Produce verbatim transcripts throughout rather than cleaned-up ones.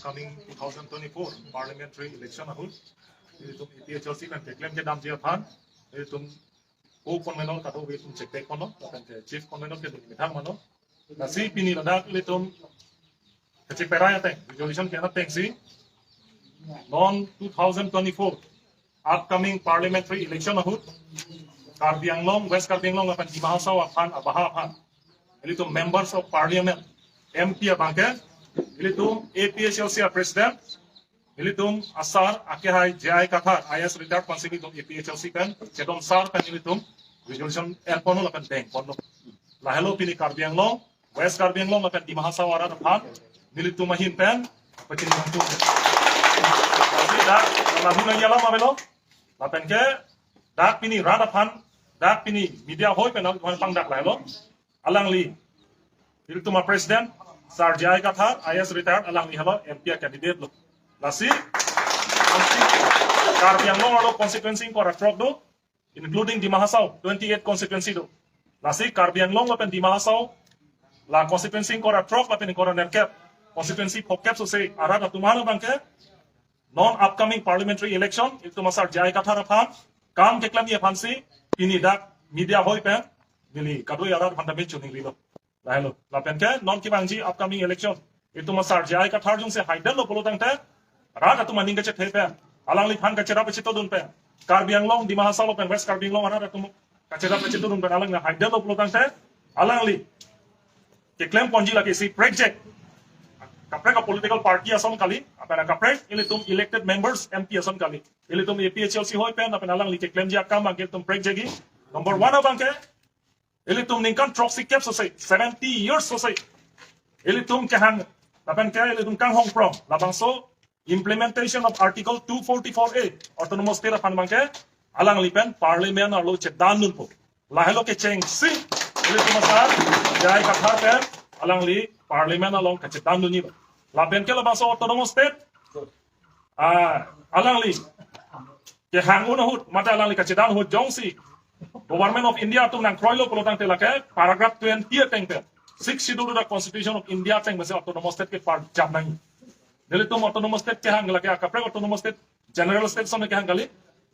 Coming two thousand twenty-four parliamentary election ahut, ilitum A P H L C pen keklem kedamji aphan, ilitum co-convener kadokave ilitum chekpek ponlo, lapen ke chief convener ke neli methang mano. Lasi pini ladak ilitum kacheprai ateng, resolution ke-en atengsi, non two thousand twenty-four upcoming parliamentary election ahut, Karbi Anglong, West Karbi Anglong lapen Dima Hasao aphan, abaha aphan, ilitum members of parliament, M P abangke, ilitum A P H L C a president, ilitum asar akehai J I Kathar, I A S retired, pensi ilitum A P H L C pen, chedon sar pen ilitum resolution en ponlo lapen deng ponlo. Lahelo pini Karbi Anglong, West Karbi Anglong lapen Dima Hasao arat aphan, nelitum ahin pen pachini bangtung. Lasi dak lapu nangji alam avelo, lapen ke dak pini rat aphan, dak pini media hoi pen aphan pangdak lahelo. Alangli, ilitum a president, Sir J I Kathar, I A S retired, alangli helo M P a candidate lo. Lasi, Karbi Anglong arlo constituency ingkoi ra throk do, including Dima Hasao, twenty-eight constituency do. Lasi Karbi Anglong lapen Dima Hasao, la constituency ingkoi ra throk lapen ingkoi ra nerkep, constituency phokep sose arat atum aphan abangke, non upcoming parliamentary election, ilitum asar J I Kathar aphan, kam keklemji aphansi, pini dak media hoi pen, neli kadokave arat aphan tame chuning rilo. Lahelo, lapen ke non kevangji upcoming election, ilitum asar J I Kathar jongsi haidetlo pulo tangte, rat atum aning kachethe pen, alangliphan kacherap kachetodun pen, Karbi Anglong, Dima Hasao lapen West Karbi Anglong arat atum kacherap kachetodun pen alangli haidetlo pulo tangte, alangli keklem ponji lake isi prekjak, kaprek a political party ason kali, lapen kaprek ilitum elected members M P ason kali. Ilitum A P H L C hoi pen, lapen alangli keklemji akam abangke ilitum prekjak ji. Number one abangke, ilitum ningkan throksi kep sose, seventy years sose, ilitum kehang, lapen ke ilitum kanghong prong, labangso implementation of Article two forty-four A, Autonomous State aphan abangke, alangli pen Parliament arlo chedandunpo. Lahelo kechengsi, ilitum asar J I Kathar pen, alangli Parliament along kachedandunji. Lapen ke labangso Autonomous State, ah, alangli kehang un ahut, mate alangli kachedan ahut jongsi Government of India atum nangkroilo pulo tangte lake paragraph twenty ateng pen, Sixth Schedule to the Constitution of India ateng pensi Autonomous State ke parjap nangji. Nelitum Autonomous State kehang lake akaprek Autonomous State, General State ason kehang kali.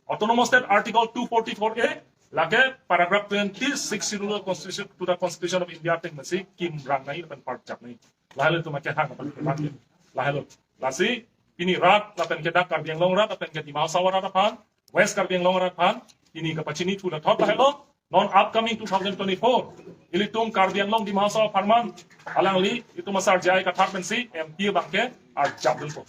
Autonomous State Article two forty-four A, lake paragraph twenty, Sixth Schedule to the Constitution, to the Constitution of India ateng pensi kimrang nangji lapen parjap nangji. Lahelo ilitum akehang lapen kehang. Lahelo. Lasi pini rat lapen ke dak Karbi Anglong rat lapen ke Dima Hasao rat aphan, West Karbi Anglong rat aphan, pini kapachinithu lathot lahelo. Non upcoming two thousand twenty-four, ilitum Karbi Anglong Dima Hasao apharman, alangli ilitum asar J I Kathar pensi M P abangke arjapdunpo.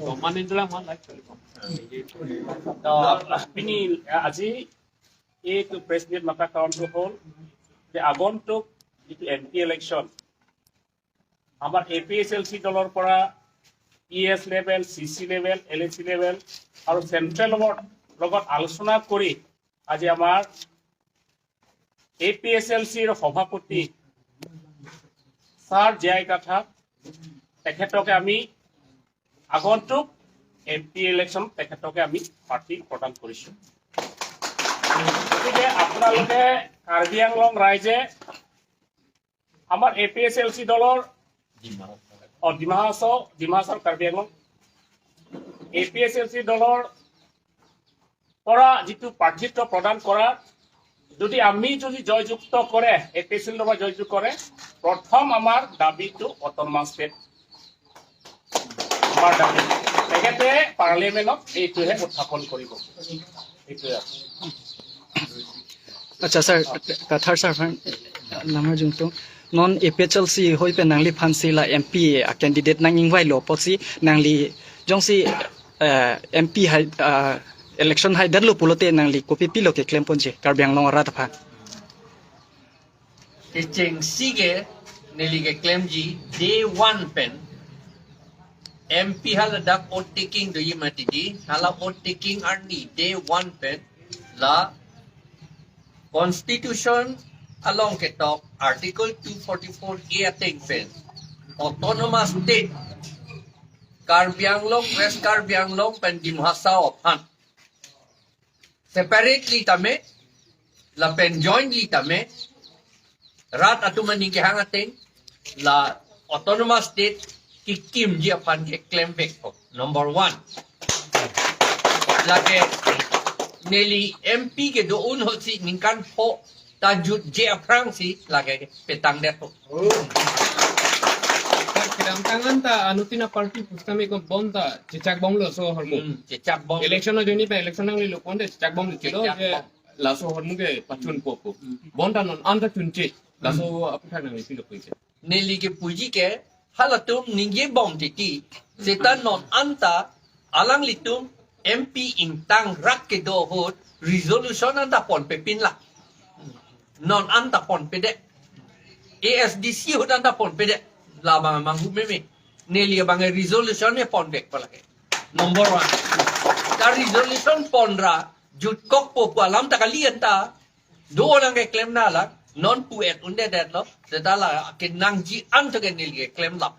Roman itu lah, Mon, like. To, pini, ya, আজি এইটো press meet মতা কাৰণটো হ'ল যে আগন্তুক যিটো M P election, আমাৰ এ P H L C দলৰ পৰা ই এছ লেভেল, চি চি লেভেল, এল এ চি লেভেল আৰু চেণ্ট্ৰেলৰ লগত আলোচনা কৰি আজি আমাৰ এ পি এইচ এল চিৰ সভাপতি ছাৰ জে আই কাথাৰ, তেখেতকে আমি আগন্তুক এম পি ইলেকশ্যন তেখেতকে আমি প্ৰাৰ্থী প্ৰদান কৰিছো। গতিকে আপোনালোকে কাৰ্বি আংলং ৰাইজে আমাৰ এ পি এইচ এল চি দলৰ, অ, Dima Hasao, Dima Hasao Karbi Anglong, A P H L C দলৰ পৰা যিটো প্ৰাৰ্থীত্ব প্ৰদান কৰা, যদি আমি যদি জয়যুক্ত কৰে, এ পি এইচ এল চি দলৰ পৰা জয়যুক্ত কৰে, প্ৰথম আমাৰ দাবীটো অট'নমাছ ষ্টেট। আমাৰ দাবী। তেখেতে পাৰ্লিয়ামেণ্টত এইটোহে উত্থাপন কৰিব। এইটোৱে আছে। Acha sir, Kathar sir aphan, lamar jungtung. Non A P H L C hoi pen nangliphan si la M P a candidate nang-ingvailo apotsi nangli jongsi, eh, M P hai, ah, election haidetlo pulote nangli kopi pilo keklem ponji Karbi Anglong arat aphan? Kechengsi ke neli keklemji day one pen M P hala dak oath taking doji mati di, hala oath taking arni day one pen la Constitution along ketok Article two forty-four A ateng pen Autonomous State Karbi Anglong, West Karbi Anglong pen Dima Hasao aphan separately tame lapen jointly tame rat atum aning kehang ateng la Autonomous State kekimji aphan keklem vekpo. Number one. Lake neli M P kedo-un ahut si ningkan pho ta jutje aphrangsi lake petang detpo. Kedamtang anta anuttin aparty pusitame ko bonta chechak bomlo laso ahormu. Hmm, chechak bom. Election ajoine pen election nanglelo ponte chechak bomlo chelo. Chechak je bom. Laso ahormu ke pachunpo pu. Hmm. Bonta non anta chunche. Laso aphuthak nangli pilo puise. Neli kepuji ke halatum ningje bom titi. Seta non anta alanglitum M P ingtangrak kedo ahut resolution anta ponpe pinlang. Non anta ponpe det. A S D C ahut anta ponpe det. Labang amanghu meme. Neli abang resolution ne pon vekpo lake. Number one. Ta resolution ponra jutkokpo pu alam ta kali anta. Do nangkeklem na la, non pu-et un-edetlo, seta la kenangji an to ke neli keklem lap.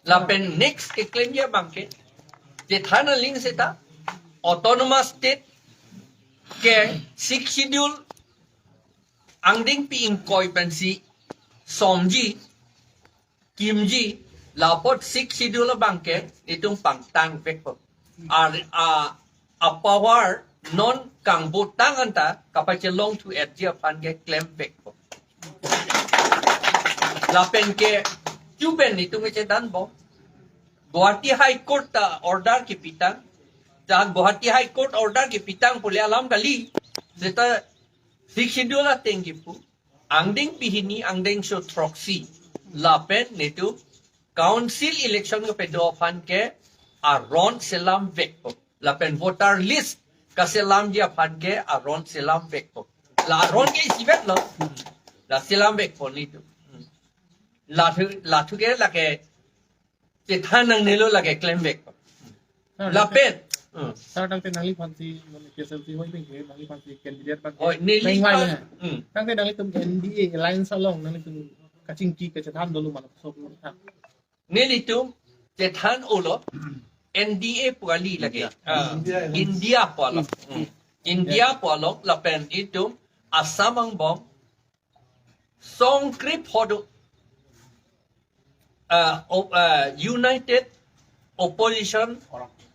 Lapen next keklemji abang ke, chethan aling seta, Autonomous State ke Sixth Schedule angdengpi ingkoi pensi somji, kimji, la apot Sixth Schedule abang ke itum pangtang vekpo. Ar a, a power non kangbotang anta kapachelongthu-etji aphan keklem vekpo. Lapen ke chuben itum kechethanbom. Guwahati High Court ta order kepitang. Jahak Guwahati High Court order kepitang pule alam kali. Seta Sixth Schedule ateng kipu. Angdengpi hini, angdengso throksi. Lapen netum council election kepedo aphan ke aron selam vekpo. Lapen voter list kaselamji aphan ke aron selam vekpo. La aron ke isivet lo. La selam vekpo netum. Lathu, lathu ke lake chethan nangnelo lake klem vekpo. Sir, lapen. Hmm. Sir, tangte nangliphansi, mane P S L C hoi pen ke, nangliphansi candidate pen ke. Hoi, neli peng vai kan. Hmm. Tangte nanglitum N D A alliance along, nanglitum kachingki kachethan dolo mane sok tha. Nelitum chethan-olo, N D A pu kali lake. India. Ah, India. India pu along. Hmm. India pu along, lapen itum Assam angbong, Songkrip hodo, uh, o-, uh, United Opposition,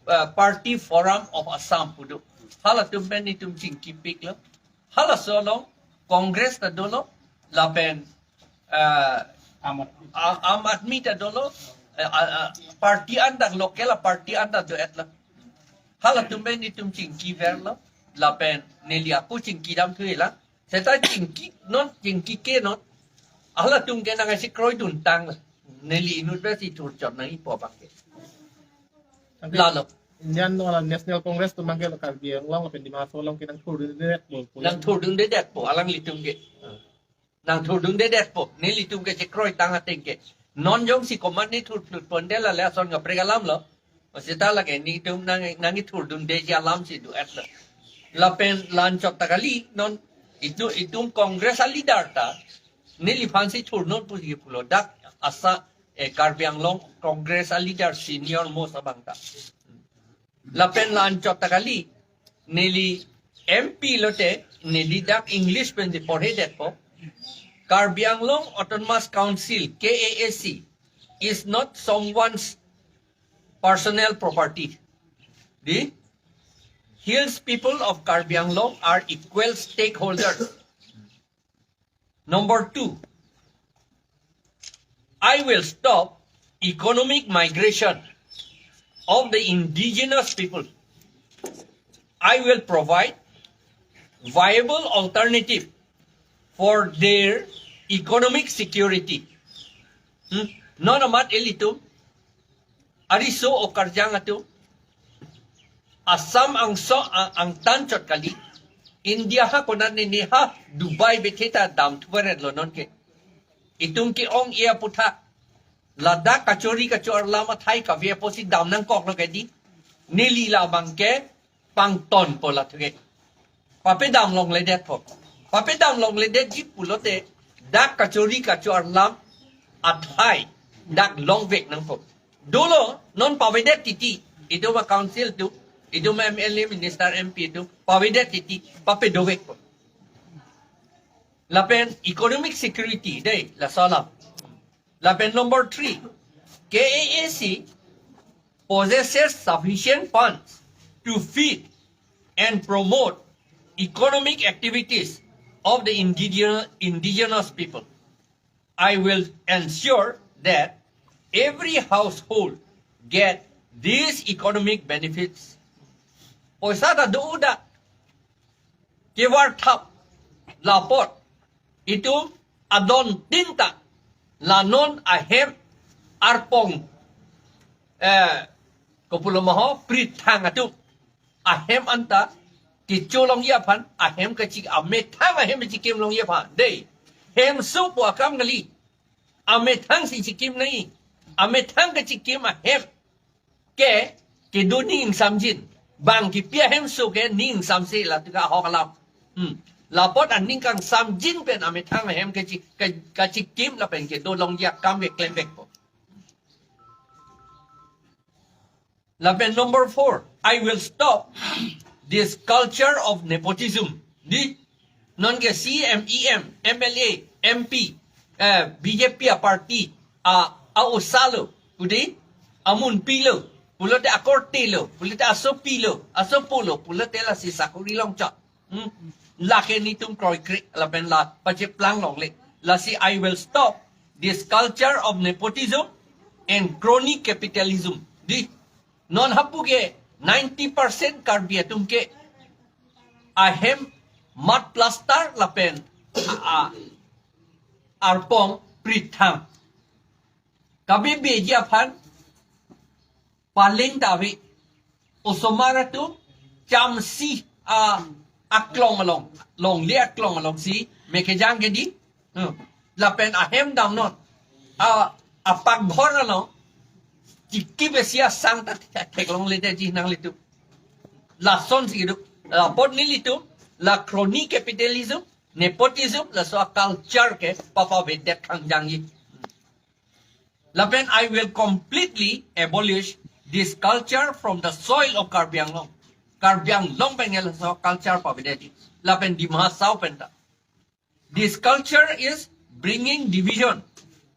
uh, Party Forum of Assam hodo. Halatum pen itum chingkipiklo. Halaso along Congress ta dolo, lapen, uh, Aam Aad-, Aam Aadmi ta dolo, uh, uh, uh, party anta, local party anta do-etlo. Halatum pen itum chingkiverlo, lapen neli ako chingkidamthulang. Seta chingki non, chingki ke non. Halatum ke nangchekroi duntang. Neli inut besi thurchot nangjipo abang ke. Tangte lalo. Indian no la National Congress atum abang ke lo Karbi Anglong lapen Dima Hasao along ke nangthurdundedetpo. Nangthurdundedetpo, alanglitum ke. Nangthurdundedetpo. Nelitum kechekroitang ateng ke. Non jongsi komat ne thurphlut ponte la le ason kaprek alamlo. Seta lake netum nang, nangthurdundeji alamsi do-etlo. Lapen la-anchot ta kali non itum, itum Congress aleader ta neliphansi thurnon pusi pulo dak asa, eh, Karbi Anglong Congress aleader senior most abang ta. Lapen la-anchot ta kali neli M P lote neli dak English pensi porhedetpo. Karbi Anglong Autonomous Council, K A A C, is not someone's personal property. The hills people of Karbi Anglong are equal stakeholders. Number two, I will stop economic migration of the indigenous people. I will provide viable alternative for their economic security. Hmm? Non amat ilitum ariso o karjang atum Assam angso ang, angtan chot kali. India ha konat ne ne ha Dubai bethe ta damthuvaretlo nonke. Itum ke-ong-e aputhak ladak kachori kacho arlam athai kave apotsi dam nangkoklo ke di. Neli labang ke pangtonpo lathu ke. Papedam longledetpo. Papedam longledetji pulote dak kachori kachoarlam athai dak longvek nangpo. Dolo non pavedet titi. Itum a-council atum, itum M L A, minister, M P atum pavedet titi, papedovekpo. Lapen economic security dei, laso alam. Lapen number three, K A A C possesses sufficient funds to feed and promote economic activities of the indigenous, indigenous people. I will ensure that every household get these economic benefits. Poisa ta do da, kevar thap, lapot itum adon tinta, la non ahem arpong, eh, kopulo ma ho, prithang atum ahem anta kecho longji aphan, ahem kachi, amethang ahem chikim longji aphan dei. Hemso pu akam kali. Amethang si chikim nai. Amethang kachikim ahem ke, kedo ning samjin. Bang kipi ahemso ke ning samse, la tu ka ahok alam. Hmm. Lapot aning kangsamjin pen amethang ahem kachi, ka, kachikim lapen kedo longji akam ke klembekpo. Lapen number four, I will stop this culture of nepotism. Dei, non ke C M, E M, M L A, M P, eh, B J P a-party, a, a-osa lo, pu dei, amunpi lo, pulote akorte lo, pulote asopi lo, asopo lo, pulote lasi sakori longchot. Hmm. Lake netum kroikre, lapen la pacheplang longle. Lasi I will stop this culture of nepotism and crony capitalism. Dei, non hapu ke ninety percent Karbi atum ke ahem mud plaster lapen a, a, arpong prithang. Kabebeji aphan paling ta ave. Osomar atum chamsi a, aklong along, longle aklong alongsi me kejang ke dei. Hmm. Lapen ahem damnon. A, apakghor along chiki besi asang ta thek, theklongledetji nanglitum. Lasonsi do. Lapot nelitum la crony capitalism, nepotism, laso a-culture ke papavedet kangjangji. Lapen I will completely abolish this culture from the soil of Karbi Anglong. Karbi Anglong pen ke laso culture pavedetji. Lapen Dima Hasao pen ta. This culture is bringing division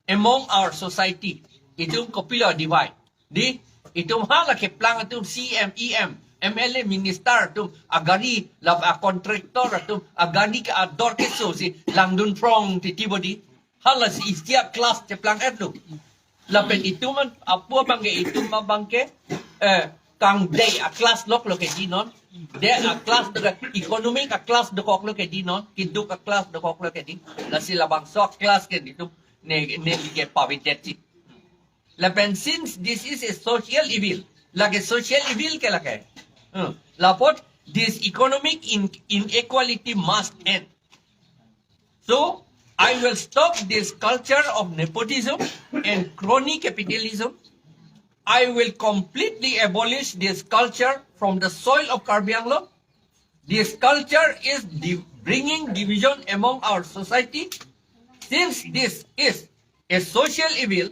among our society. Itum kopilo divide? Dei, itum hala keplang atum C M, E M, M L A, minister atum agari, la a-contractor atum agari ke ador keso si langdun phrong titi bo dei. Halasi isi a-class cheplang-et lo. Lapen itum an apu abang ke, itum abang ke, eh, kangdei a-class loklo ke dei non. Dei a-class dokok, economic a-class dokoklo ke dei non. Keduk a-class dokoklo ke dei. Lasi labangso a-class ke itum ne, neli ke pavedetji. Lapen since this is a social evil, lake social evil ke lake. Hmm. Lapot this economic in, inequality must end. So, I will stop this culture of nepotism and crony capitalism. I will completely abolish this culture from the soil of Karbi Anglong. This culture is div-, bringing division among our society. Since this is a social evil,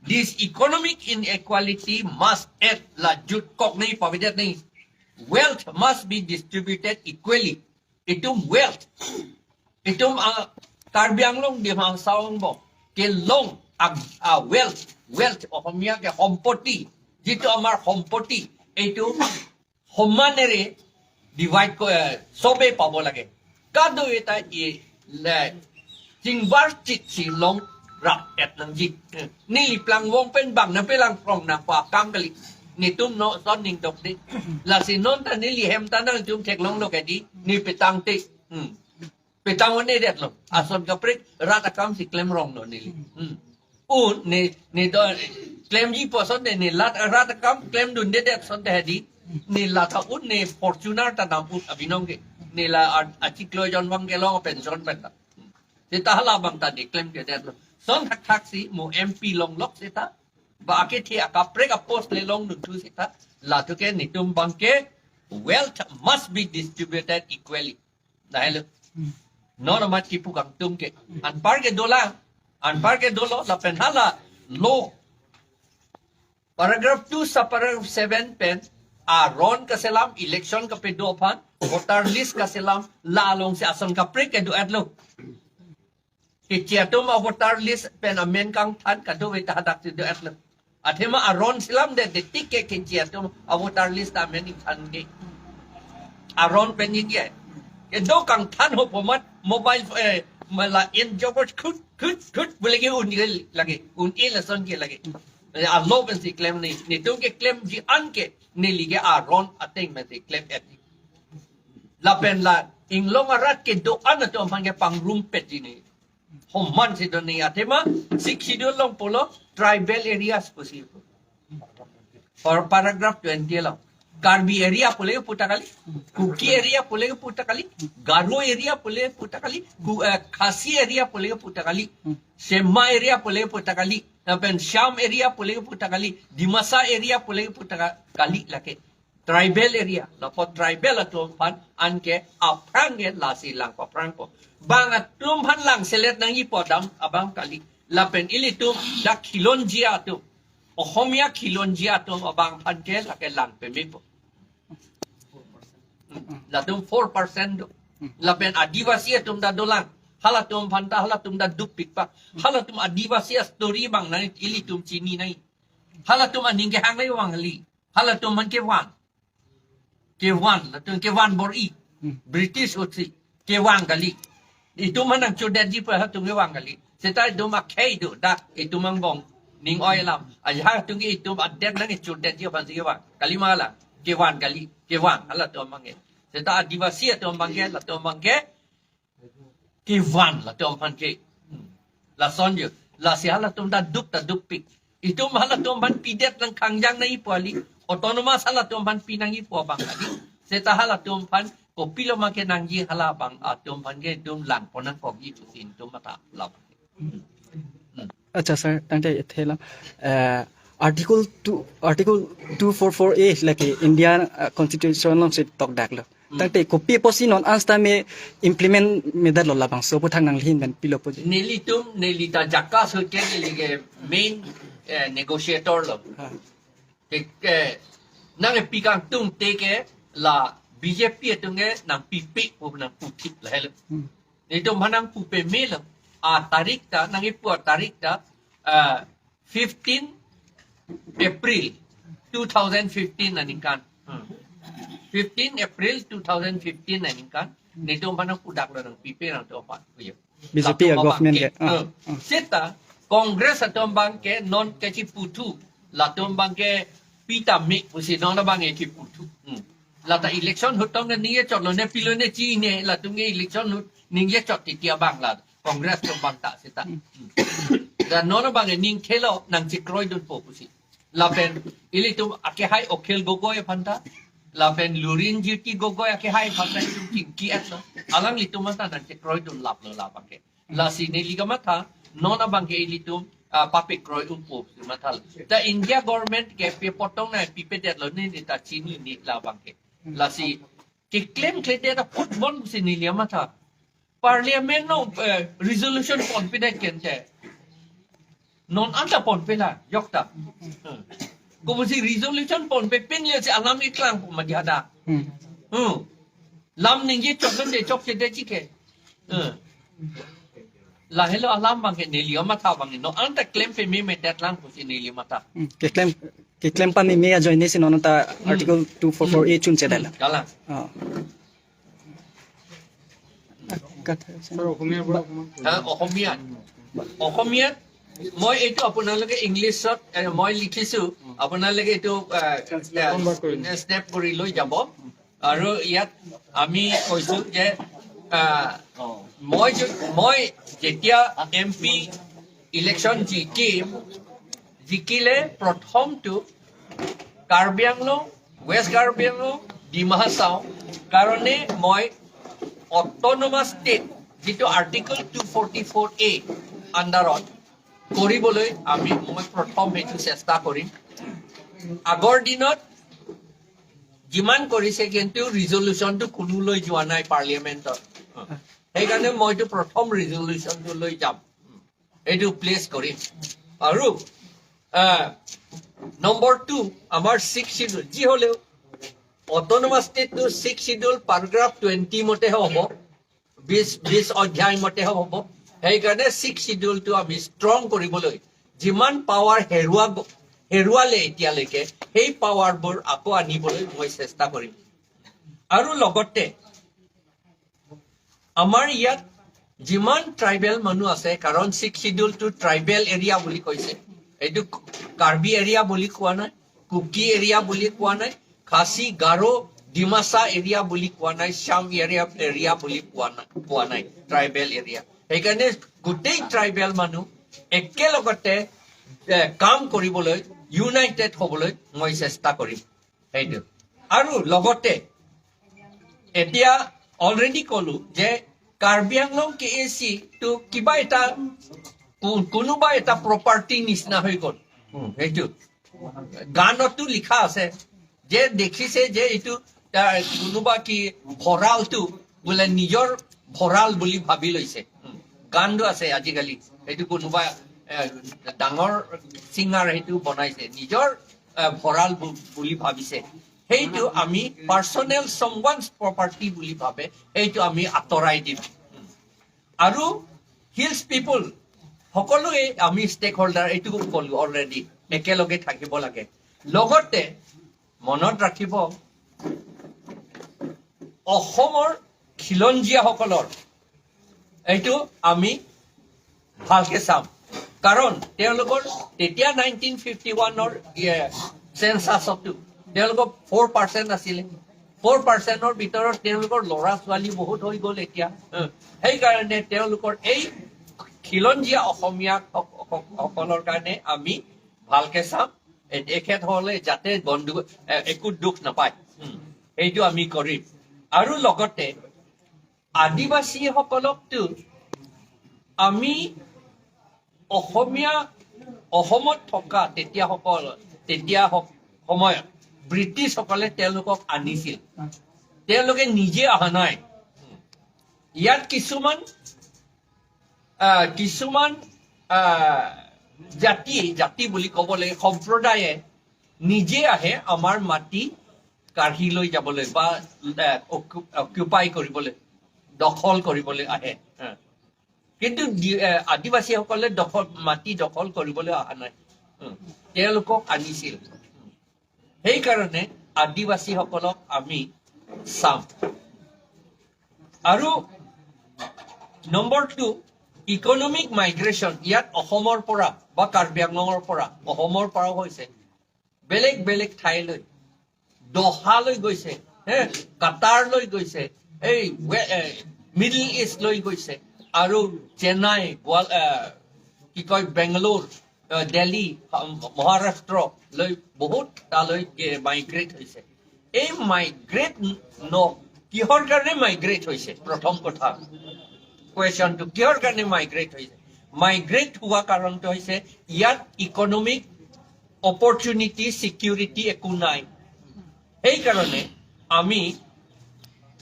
this economic inequality must end. La jutkok nai, pavedet nai. Wealth must be distributed equally. Itum wealth, itum, ah, Karbi Anglong, Dima Hasao angbong kelong a, a wealth, wealth Ohomia ke সম্পত্তি, যিটো আমাৰ সম্পত্তি, এইটো সমানেৰে divide ক-, eh, সবে পাব লাগে। Kadokave ta i le chingvar chit si longrap-et nangji. Neli plangvong pen bang nangpelang phrong nangpo akam kali. Netum non ason ning dokde. Lasi non ta neli hem ta nangtum theklonglo ke dei, ne petang te. Hmm. Petang un-edetlo. Ason kaprek rat akam si klem ronglo neli. Hmm. Un ne, ne do klemji pu ason de, ne lat, rat akam klemdundedet ason de dei. Ne lat a-un, ne Fortuner ta dam-ut abinong ke. Ne la a, achiklo jon vang kelong pension pen ta. Seta halabang ta ne klemdedetlo. Ason thakthak si mo M P longlok seta, ba akethe akaprek a-post le longdunthu seta. Latum ke netum abang ke wealth must be distributed equally. Lahelo. Non amat kipu kangtung ke. Anpar ke dolang. Anpar ke dolo lapen hala law paragraph two subparagraph seven pen aron kaselam election kapedo aphan voter list kaselam la alongsi ason kaprek kedo-etlo. Kechi atum a voter list pen amen kangthan kadokave ta hadak si do-etlo. Athema aron selamdet tik ke kechi atum a voter list amen ingthan ke. Aron pen ning ke. Kedo kangthan ho pomat mobile, eh, mala in jogos khut khut khut boleh ke un-e lake. Un-e lason ke lake. Eh, alo pensi klemji. Netum keklemji an ke neli ke aron ateng pensi klem-et. Lapen la inglong arat kedo-an atum aphan ke pangrumpetji ne. Homan si do ne athema Sixth Schedule along pulo tribal areas pusi. Or paragraph twenty along. Karbi area pule puta kali, Kuki area pule puta kali, Garo area pule puta kali, Ku-, eh, Khasi area pule puta kali, Sema area pule puta kali, lapen Sham area pule puta kali, Dimasa area pule puta ka-, kali lake. Tribal area, lapu tribal atum aphan anke aphrang ke lasi lang paphrangpo. Bang atum aphan langselet nangjipo dam abang kali. Lapen ilitum dak khilonjia atum, Ohomia khilonjia atum abang aphan ke lake lang pemepo. Hmm. Latum four percent do. Lapen Adivasi atum ta dolang. Halatum aphan ta halatum ta dukpikpak. Halatum Adivasi a-story abang nang ilitum chini nang. Halatum aning kehang nang abang kali. Halatum aphan kevang. Kevang, latum kevang bor-i. Hmm. British ahutsi. Kevang kali. Itum aphan nangchordetji pu halatum kevang kali. Seta itum akhei do dak itum angbong ning oi alam. Ajahak atum ke itum adet nangchordetji aphansi kevang. Kali ma la. Kevang kali. Kevang halatum abang ke. Seta Adivasi atum abang ke, latum abang ke. Kevang latum aphan ke. Hmm. Lason jo. Lasi halatum ta duk ta dukpik. Itum halatum aphan pidet nangkhangjang nangjipo kali. Autonomous halatum aphan pi nangjipo abang kali. Seta halatum aphan kopilo ma kenangji hala abang atum aphan ke itum langpon nangkokji pusi itum matha labang. Hmm. Hmm. Accha sir, tangte ithela, eh, Article two, Article two four four A lake India, eh, Constitution alongsi tokdaklo. Hmm. Tangte kopi apotsi non anstame implement medetlo labangso aputhak nangli ahin pen pilopo je. Nelitum, neli ta JACAS ahut ke neli ke main, eh, negotiator lo. Ha. Ke, ke, nangpi kangtungte ke la BJP atum ke nangpipe pu nangputhip lahelo. Hmm. Netum aphan nangpu pemelo. A tarik ta, nangpu a tarik ta, ah, fifteen April two thousand fifteen aningkan. Hmm. Fifteen April two thousand fifteen aningkan. Netum aphan nangpudaklo nangpipe nangtum aphan. Kuyo. BJP latum a abang government ke. Ke. Ah, hmm. Ah. Seta Congress atum abang ke non kachiputhu. Latum abang ke pitame pusi non abang ke chiputhu. Hmm. Lata election ahut tong ke ningje chotlo ne pilo ne chine latum ke election ahut ningje chot titi abang la. Congress atum abang ta seta. Hmm. Dan non abang ke ning thelo nangchekroidunpo pusi. Lapen ilitum akehai Akhil Gogoi aphan ta. Lapen Lurinjyoti Gogoi akehai aphan ta itum chingki-etlo. Alanglitum aphan ta nangchekroidun laplo labang ke. Lasi neli kamatha, non abang ke ilitum, ah, papekroi unpo pusi matha. Ta India government ke pe apot tong nangpipedetlo ne, ne ta chinine labang ke. Lasi keklemkledet apot bon pusi neli kamatha. Parliament along, eh, resolution ponpedet kente. Non anta ponpela, jokta. Hmm. Kopusi resolution ponpe pen lesi alam keklangpo mati hadak. Hmm. Hmm. Lam ningje chok ningje chokchedetji ke. Hmm. Lahelo alam abang ke neli kamatha abang ke. Non anta klem pememedetlang pusi neli matha. Hmm. Keklem, keklem pameme ajoine si non anta, hmm, Article two four four A chunchedetlo. Hmm. Kalang. Oh. Sir, Asamiya পৰা অকণমান কৈ হা, দিয়ক। অসমীয়াত? অসমীয়াত মই এইটো আপোনালোকে ইংলিছত, এ, মই লিখিছো, আপোনালোকে এইটো, এ, ট্ৰেন্সলেট কনভাৰ্ট কৰি দিয়ক। স্নেপ কৰি লৈ যাব। আৰু ইয়াত আমি কৈছো যে, আ, মই যে, মই যেতিয়া এম পি ইলেকশ্যন জিকিম, জিকিলে প্ৰথমটো কাৰ্বি আংলং, ৱেষ্ট কাৰ্বি আংলং, ডিমা হাছাও কাৰণে মই অট'নমাছ ষ্টেট, যিটো আৰ্টিকল টু ফৰ্টি ফ'ৰ এ আণ্ডাৰত কৰিবলৈ আমি, মই প্ৰথম সেইটো চেষ্টা কৰিম। আগৰ দিনত যিমান কৰিছে, কিন্তু ৰিজলিউশ্যনটো কোনো লৈ যোৱা নাই পাৰ্লিয়ামেণ্টত। সেইকাৰণে মই এইটো প্ৰথম ৰিজলিউশ্যনটো লৈ যাম, এইটো প্লেচ কৰিম। আৰু নম্বৰ টু, আমাৰ ছিক্স শ্বিডিউল যি হ'লেও অট'নমাছ ষ্টেটটো ছিক্স শ্বিডিউল পেৰাগ্ৰাফ টুৱেণ্টি মতেহে হ'ব, বিশ বিশ অধ্যায় মতেহে হ'ব। সেইকাৰণে ছিক্স শ্বিডিউলটো আমি ষ্ট্ৰং কৰিবলৈ যিমান পাৱাৰ হেৰুৱা হেৰুৱালে এতিয়ালৈকে, সেই পাৱাৰবোৰ আকৌ আনিবলৈ মই চেষ্টা কৰিম। আৰু লগতে আমাৰ ইয়াত যিমান ট্ৰাইবেল মানুহ আছে, কাৰণ ছিক্স শ্বিডিউলটো ট্ৰাইবেল এৰিয়া বুলি কৈছে, এইটো কাৰ্বি এৰিয়া বুলি কোৱা নাই, কুকি এৰিয়া বুলি কোৱা নাই, খাচী, গাৰো, ডিমাচা এৰিয়া বুলি কোৱা নাই, চাম এৰিয়া এৰিয়া বুলি কোৱা নাই, কোৱা নাই, ট্ৰাইবেল এৰিয়া। সেইকাৰণে গোটেই ট্ৰাইবেল মানুহ একেলগতে এ, কাম কৰিবলৈ, ইউনাইটেড হ'বলৈ মই চেষ্টা কৰিম, সেইটো। আৰু লগতে এতিয়া অলৰেডি ক'লো যে কাৰ্বি আংলং কে এ চি টো কিবা এটা কো- কোনোবা এটা প্ৰপাৰ্টি নিচিনা হৈ গ'ল। উম, সেইটো গানতো লিখা আছে যে দেখিছে যে এইটো তাৰ কোনোবা কি ভঁৰালটো বোলে নিজৰ ভঁৰাল বুলি ভাবি লৈছে। উম, গানটো আছে আজিকালি, এইটো কোনোবা এ, ডাঙৰ ছিংগাৰ সেইটো বনাইছে, নিজৰ এ, ভঁৰাল বু- বুলি ভাবিছে। সেইটো আমি পাৰ্চনেল চামৱানছ প্ৰপাৰ্টি বুলি ভাবে, সেইটো আমি আঁতৰাই দিম। আৰু হিলছ পিপল সকলোৱে আমি ষ্টেক হোল্ডাৰ, এইটো ক'লো অলৰেডি, একেলগে থাকিব লাগে। লগতে মনত ৰাখিব, অসমৰ খিলঞ্জীয়াসকলৰ এইটো আমি ভালকে চাম, কাৰণ তেওঁলোকৰ তেতিয়া নাইনটিন ফিফটি ওৱানৰ চেনচাছতো তেওঁলোকৰ ফ'ৰ পাৰ্চেণ্ট আছিলে। ফ'ৰ পাৰ্চেণ্টৰ ভিতৰত তেওঁলোকৰ ল'ৰা ছোৱালী বহুত হৈ গ'ল এতিয়া। উম, সেইকাৰণে তেওঁলোকৰ এই খিলঞ্জীয়া অসমীয়া সক- সক- সকলৰ কাৰণে আমি ভালকে চাম। এ- এখেতসকলে যাতে গণ্ডগোল এ- একো দুখ নাপায়, উম, সেইটো আমি কৰিম। আৰু লগতে আদিবাসীসকলকতো আমি অসমীয়া, অসমত থকা তেতিয়া সকল তেতিয়া স- সময়ত ব্ৰিটিছসকলে তেওঁলোকক আনিছিল, তেওঁলোকে নিজে অহা নাই। ইয়াত কিছুমান আহ, কিছুমান আহ, জাতি জাতি বুলি ক'ব লাগে, সম্প্ৰদায়ে নিজে আহে আমাৰ মাটি কাঢ়ি লৈ যাবলৈ বা আহ, অকু- অকুপাই কৰিবলৈ, দখল কৰিবলৈ আহে। হা। কিন্তু দি- আহ, আদিবাসীসকলে দখল মাটি দখল কৰিবলৈ অহা নাই। উম, তেওঁলোকক আনিছিল। সেইকাৰণে আদিবাসীসকলক আমি চাম। আৰু নম্বৰ টু, ইকনমিক মাইগ্ৰেশ্যন। ইয়াত অসমৰ পৰা বা কাৰ্বি আংলঙৰ পৰা, অসমৰ পৰাও হৈছে, বেলেগ বেলেগ ঠাইলৈ, দোহালৈ গৈছে, হে, কাটাৰলৈ গৈছে, এই ৱে- এ, মিডল ইষ্ট লৈ গৈছে, আৰু চেন্নাই, গোৱাল- এ, কি কয়, বেংগালোৰ, আহ, দিল্লী, আহ, মহাৰাষ্ট্ৰলৈ বহুত তালৈ মাইগ্ৰেট হৈছে। এই মাইগ্ৰেট ন কিহৰ কাৰণে মাইগ্ৰেট হৈছে? প্ৰথম কথা, কুৱেশ্যনটো কিহৰ কাৰণে মাইগ্ৰেট হৈছে? মাইগ্ৰেট হোৱা কাৰণটো হৈছে ইয়াত ইকনমিক অপৰচুনিটি, ছিকিউৰিটি একো নাই। সেইকাৰণে আমি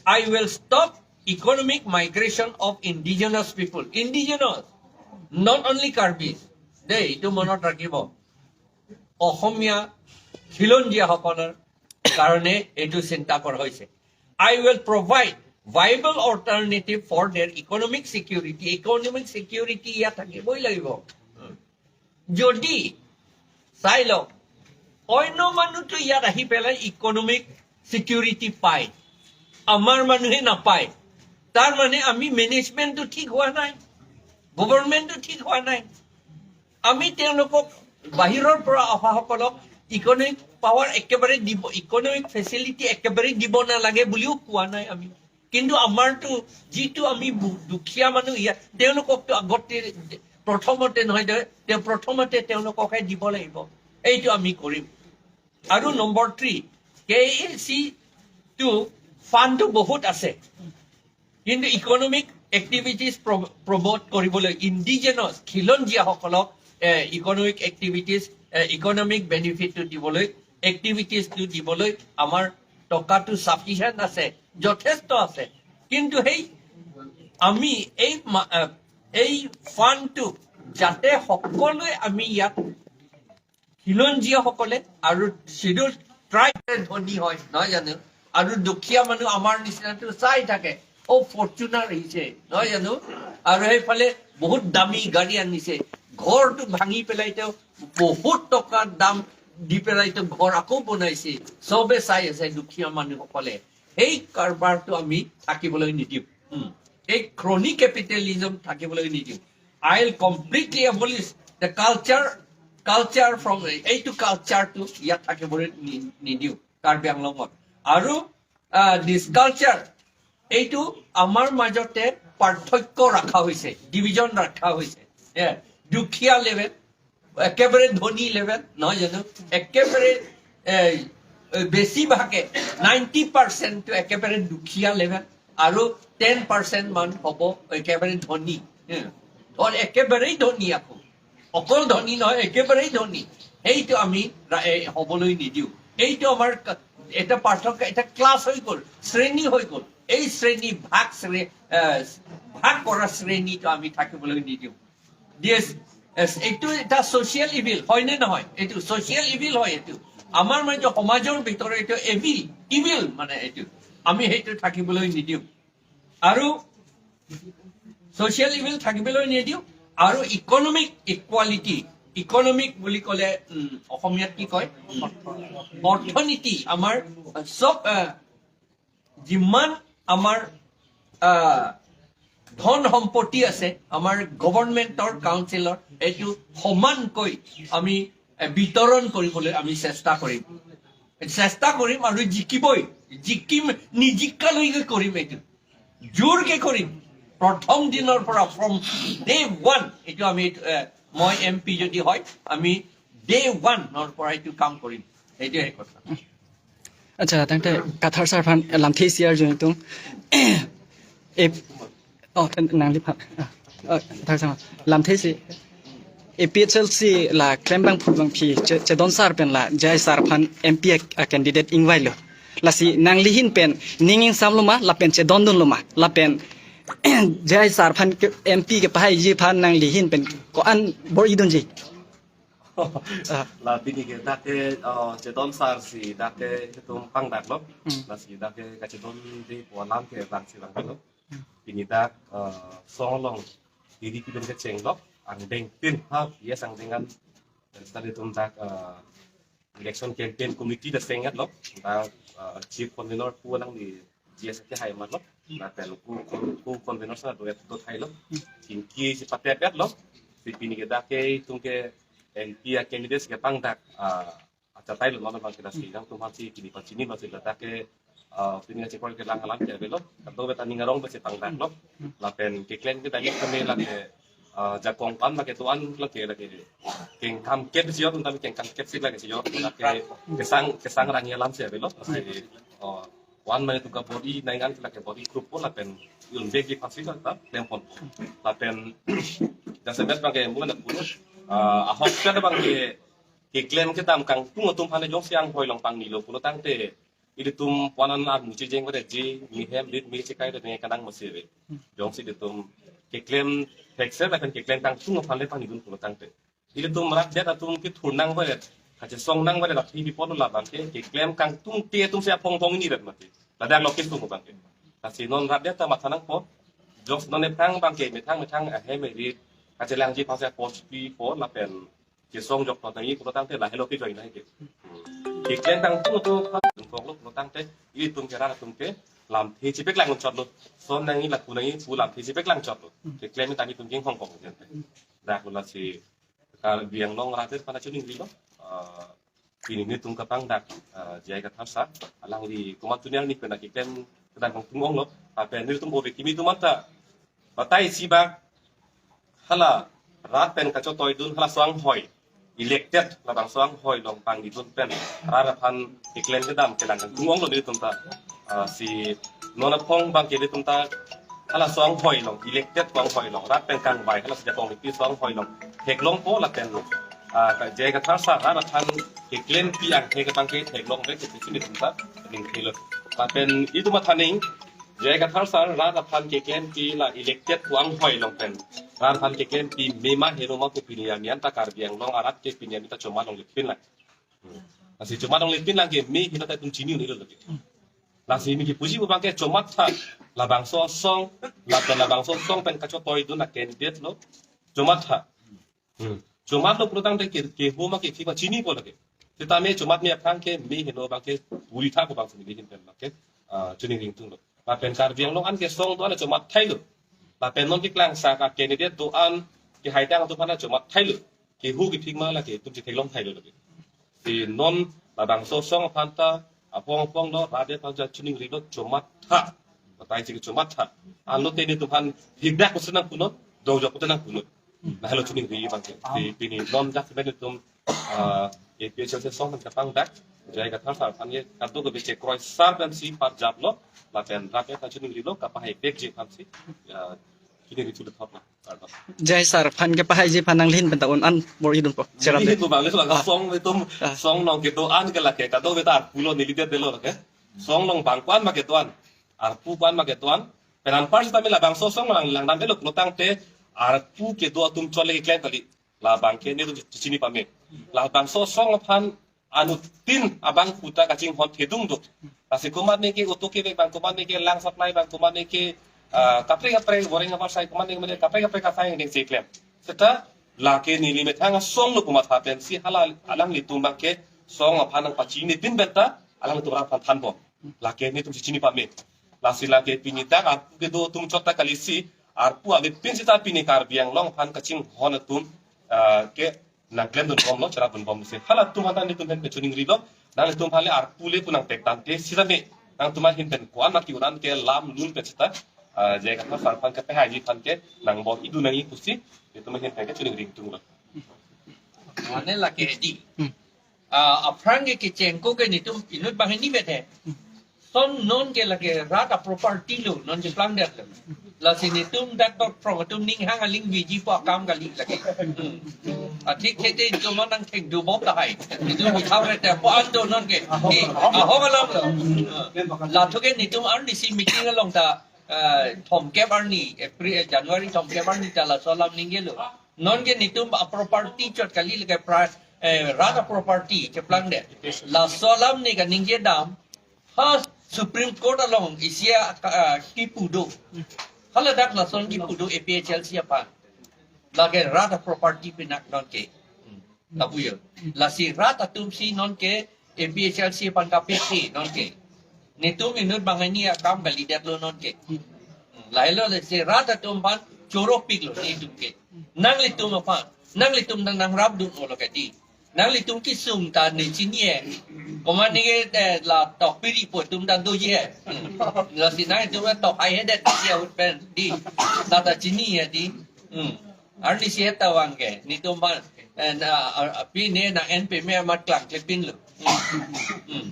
I will stop economic migration of indigenous people. Indigenous, not only Karbis. দেই, এইটো মনত ৰাখিব। অসমীয়া খিলঞ্জীয়াসকলৰ কাৰণে এইটো চিন্তা কৰা হৈছে। I will provide viable alternative for their economic security. Economic security ইয়াত থাকিবই লাগিব। যদি চাই লওক, অন্য মানুহটো ইয়াত আহি পেলাই ইকনমিক ছিকিউৰিটি পায়, আমাৰ মানুহে নাপায়। তাৰ মানে আমি মেনেজমেণ্টটো ঠিক হোৱা নাই, গভৰ্ণমেণ্টটো ঠিক হোৱা নাই। আমি তেওঁলোকক, বাহিৰৰ পৰা অহাসকলক ইকনমিক পাৱাৰ একেবাৰে দিব, ইকনমিক ফেচিলিটি একেবাৰে দিব নালাগে বুলিও কোৱা নাই আমি। কিন্তু আমাৰতো যিটো আমি বু- দুখীয়া মানুহ ইয়াত, তেওঁলোককতো আগতে প্ৰথমতে নহয় দে, তেওঁ প্ৰথমতে তেওঁলোককহে দিব লাগিব। এইটো আমি কৰিম। আৰু নম্বৰ থ্ৰী, কে এ চি টো ফাণ্ডটো বহুত আছে, কিন্তু ইকনমিক এক্টিভিটিজ প্ৰমোট কৰিবলৈ ইণ্ডিজিনাছ খিলঞ্জীয়াসকলক ইকনমিক এক্টিভিটিজ, ইকনমিক বেনিফিটটো দিবলৈ, এক্টিভিটিজটো দিবলৈ আমাৰ টকাটো ছাফিচিয়েণ্ট আছে, যথেষ্ট আছে। কিন্তু সেই আমি এই মা- আহ, এই ফাণ্ডটো যাতে সকলোৱে আমি ইয়াত খিলঞ্জীয়াসকলে আৰু শ্বিডিউল ট্ৰাইব ধনী হয়, নহয় জানো? আৰু দুখীয়া মানুহ আমাৰ নিচিনাটো চাই থাকে, "অ, ফৰ্চুনাৰ আহিছে", নহয় জানো? আৰু সেইফালে বহুত দামী গাড়ী আনিছে, ঘৰটো ভাঙি পেলাই তেওঁ বহুত টকা দাম দি পেলাই তেওঁ ঘৰ আকৌ বনাইছে, চবে চাই আছে দুখীয়া মানুহসকলে। সেই কাৰবাৰটো আমি থাকিবলৈ নিদিওঁ। উম। এই ক্ৰনি কেপিটেলিজম থাকিবলৈ নিদিওঁ। I will completely abolish the culture, culture from, এইটো কালচাৰটো ইয়াত থাকিবলৈ নি- নিদিওঁ কাৰ্বি আংলঙত। আৰু দিছ কালচাৰ, এইটো আমাৰ মাজতে পাৰ্থক্য ৰখা হৈছে, ডিভিজন ৰখা হৈছে। এ, দুখীয়া লেভেল, একেবাৰে ধনী লেভেল, নহয় জানো? একেবাৰে এ, এ, বেছিভাগে নাইণ্টি পাৰ্চেণ্টটো একেবাৰে দুখীয়া লেভেল আৰু টেন পাৰ্চেণ্ট মান হ'ব একেবাৰে ধনী। এ, ধৰ একেবাৰেই ধনী, আকৌ অকল ধনী নহয়, একেবাৰেই ধনী। সেইটো আমি ৰা- এ, হ'বলৈ নিদিওঁ। এইটো আমাৰ কা- এটা পাৰ্থক্য, এটা ক্লাছ হৈ গ'ল, শ্ৰেণী হৈ গ'ল। এই শ্ৰেণী ভাগ শ্ৰে- এ, ভাগ কৰা শ্ৰেণীটো আমি থাকিবলৈ নিদিওঁ। Yes, yes, এইটো এটা ছ'চিয়েল ইভিল, হয়নে নহয়? এইটো ছ'চিয়েল ইভিল হয়। এইটো আমাৰ মানে সমাজৰ ভিতৰত এইটো এভিল, ইভিল মানে এইটো। আমি সেইটো থাকিবলৈ নিদিওঁ। আৰু ছ'চিয়েল ইভিল থাকিবলৈ নিদিওঁ। আৰু ইকনমিক ইকুৱালিটি, ইকনমিক বুলি ক'লে, উম, অসমীয়াত কি কয়? অৰ্থনীতি। আমাৰ চব, আহ, যিমান আমাৰ, আহ, ধন সম্পত্তি আছে, আমাৰ গভৰ্ণমেণ্টৰ, কাউন্সিলৰ, এইটো সমানকৈ আমি, এ, বিতৰণ কৰিবলৈ আমি চেষ্টা কৰিম। চেষ্টা কৰিম আৰু জিকিবই। জিকিম, নিজিকালৈকে কৰিম এইটো। জোৰকে কৰিম। প্ৰথম দিনৰ পৰা, from day one, এইটো আমি, এ, মই এম পি যদি হয়, আমি ডে ওৱানৰ পৰা এইটো কাম কৰিম। এইটোৱে কথা। Acha, tangte Kathar sir aphan lamthe isi arju ingtung. E, oh, nangli aphan. Ah, ah, Kathar sir, lamthe isi. A P H L C la klembang phut bangphi, Che- Chedon sir pen la J I sir aphan M P a, a candidate ingvailo. Lasi nangli ahin pen ning ingsamlo ma, lapen chedondunlo ma, lapen J I sir aphan ke, M P kepahai ji aphan nangli ahin pen ko-an bor-idunji? Ah. La pini ke dak ke, uh, Chedon sir si dak ke itum pangdaklo. Hmm. Lasi dak ke kachedonde pu alam ke bang si bang lo. Hmm. Pini dak, uh, song along diri pidun kechenglo. Angdeng tin ha, yes, angdeng an. Tadi itum dak, uh, election campaign committee dak seng-etlo. Dak, uh, chief convener pu alangli G S ke hai matlo. Lapen ko, ko, ko convener sa duet dot hai lo. Chingki si patet-etlo. Si pini ke dak ke itum ke M P a candidates ke pangdak, ah, achatai lo, non abang ke lasi nangtum aphan si pini pachini lo, si ladak ke, ah, pini kachekol kelang alam ke avelo. Kadokave ta ning arong besi pangdaklo. Lapen keklem kedam keme lake, ah, jakong pan lake tuan lake, lake kengkam kep si jor, tentang kengkam kep si lake si jor, lake kesang, kesang rangi alam si avelo. Lasi, oh, one minute ka body naingan lake body group po lapen yun bag di pasi ta klem pon. Lapen jasemet abang ke mula na pulo, ah, ahok ka abang ke keklem kedam kangtung atum aphan jongsi anghoi along pangnilo pulo tangte, ilitum puanan armu chejeng pada ji, mihem rit mi chekai de ne kanang masi ave. Jongsi ilitum keklem thekser lapen keklem kangtung aphan le pangnidun pulo tangte, ilitum rat det atum kethur nangvaret, kachesong nangvaret athi bipon lo labang ke, keklem kangtungte atum si aphong phong ini rat mati. Ladak lo kitung abang ke. Lasi non rat det ta matha nangpo. Jok non ephang abang ke, methang methang ahem rit, kachelang ji phase post pi po lapen kesong jok tangji pulo tangte lahelo ke join nai ke. Keklem kangtung atum kok lo pulo tangte, ilitum ke rat atum ke lamthe chepeklang chotlo. Son nangji, laku nangji pu lamthe chepeklang chotlo. Keklem tangji atum ke hong kong jente. Dak lo lasi Karbi Anglong rat aphan achuning rilo. Ah, pini nelitum kapangdak, ah, J I Kathar sir, alangli komat tunyang ni pena keklem kedam kangtung onglo. Lapen nelitum ove kimi atum anta batai si bak hala rat pen kachotoidun, hala so anghoi, elected labangso anghoi along pangnidun pen rat aphan keklem kedam kelang kangtung onglo nelitum ta. Ah, si non aphong abang ke nelitum ta hala so anghoi along, elected so anghoi along, rat pen kangvai hala si jakong pi so anghoi along theklongpo lapen, ah, ka J I Kathar sir rat aphan keklempi angthek abang ke theklongvek ke si nelitum ta ning thelo. Lapen itum athaning J I Kathar sir, rat aphan keklempi la elected pu anghoi along pen, rat aphan keklempi mema heno ma pu pini arni anta Karbi Anglong arat ke pini arni ta chomat longle pin lang. Hmm. Lasi chomat longle pin lang ke me heno ta itum chini un-elo lagi. Lasi me kipuji pu abang ke chomat tha, labangso asong, lapen labangso asong pen kachotoi dun a-candidate lo, chomat tha. Hmm. Chomat lo pulotangte ke, kehoma kethik ma chinipo lagi. Seta me chomat me aphrang ke me heno abang ke uri tha ko abang sini hin pen abang ke, ah, choningri ingtung lo. Lapen Karbi Anglong an ke asong do-an chomat thailo. Lapen non keklangsak a-candidate do-an ke haidang atum aphan chomat thailo. Keho kethik ma lagi, itum chetheklong thailo lagi. Si non labangso asong aphan ta apong apong lo, rat aphan ta choningri lo, chomat tha. Batai si chomat tha. Anlo te netum aphan hikdak kusen nangpunot, dongjok kusen nangpunot. Lahelo choningri abang ke. Si pini non dak semen itum, ah, A P H L C asong aphan kapangdak, J I Kathar sir aphan ke kadokave chekroi sar pen si parjap lo, lapen rat aphan choningri lo, kapahai vekji aphan si, ah, choningri thu le thot lo. J I sir aphan kepahaiji aphan nanglihin pen ta un-an bor-i dunpo. Cherap de. Itu bang, itu bang. Ah. Asong itum, ah, asong along kedo-an ke lake, kadokave ta arpu lo, neli det lo lake. Asong along bang ko-an ma kedo-an, arpu ko-an ma kedo-an. Pen anpar seta me labangso asong lang, langdam-elo pulotangte arpu kedo atum chot le keklem kali. Labang ke netum chini pame. Labangso asong aphan anuttin abang puta kachinghon thedung do. Lasi komatne ke auto kevek abang, komatne ke lang supply abang, komatne ke, ah, kaprek kaprek goreng apar sai, komatne ke mane kaprek kaprek asai neng si klem. Seta lake neli methang asong lo pu matha pen si hala alanglitum abang ke asong aphan nangpachini pin pen ta alanglitum aphan thanbom. Lake netum si chini pame. Lasi lake pini dak arpu kedo atum chot ta kali si, arpu avepin seta pini Karbi Anglong aphan kachinghon atum, ah, ke nangklem dunbom lo, cherap dunbom si. Halatum aphan ta netum pen choningri lo, nanglitum aphan le arpu le pu nangpek tangte seta me, nangtum ahin pen ko-an ma ke un-an ke lam lun pen seta, ah, J I Kathar sir aphan kepahaiji aphan ke nangbor-i dun nangji pusi, netum ahin pen ke choningri ingtung lo. Mane lake di. Hmm. Ah, aphrang ke kechengko ke netum inut banghini vet he. Lason non ke lake rat a-property lo, non cheplang det lo. Lasi netum dak tok phrong atum ning hang aling biji pu akam kali lake. Hmm. Athik thete itum nangthek dubom tahai. Itum bithau rete pu an do non ke. Ke, ahok alam lo. Hmm. Lathu ke netum arnisi meeting along ta, ah, thomkep arni, April, eh, January thomkep arni ta laso alam ningjelo. Non ke netum a-property chot kali lake pra-, eh, rat a-property cheplang det. Laso alam ne kaningje dam, ha Supreme Court along isi a, ah, kipu do. Haladak lason kipu do A P H L C aphan. Lake rat a-property pinak non ke. Hmm. Lapu yo. Lasi rat atum si non ke A P H L C aphan kapisi non ke. Netum inut banghini akam kalidet lo non ke. Hmm. Lahelo lasi rat atum aphan choropik lo netum ke. Nanglitum aphan, nanglitum nang nangrap dun lo ke di. Nanglitum kesung ta ne chini he. Komatne ke, eh, la tok piri po atum ta doji he. Hmm. Lasi nanglitum tok hai he det si ahut pen di. Ta ta chini he di. Hmm. Arnisi ta vang ke, netum aphan, eh, na, a, a, pine nang-en peme amat klangkle pin lo. Hmm. Hmm.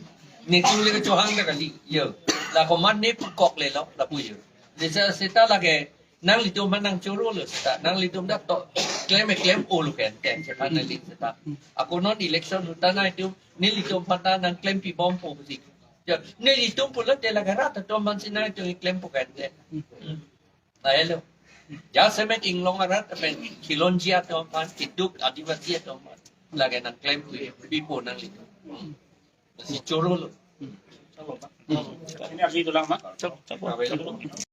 Netum le kechohang ta kali, yo. La komatne pu kok le lo, lapu yo. Lasi seta lake, nanglitum aphan nangchoro lo seta, nanglitum dak tok klem klem-o lo ke, ke, seta nangli seta. Ako non election ahut ta nangtum, nelitum aphan ta nangklempi bompo pusi. Yo, nelitum pulote lake rat atum aphan si nangtum klempo ke. Hmm. Lahelo. Jasemet inglong arat, amen khilonji atum aphan, keduk Adivasi atum aphan. Lake nangklempi, pipo nanglitum. Si choro lo. Ini abdi tulang, Mak. Chok, chok, chok.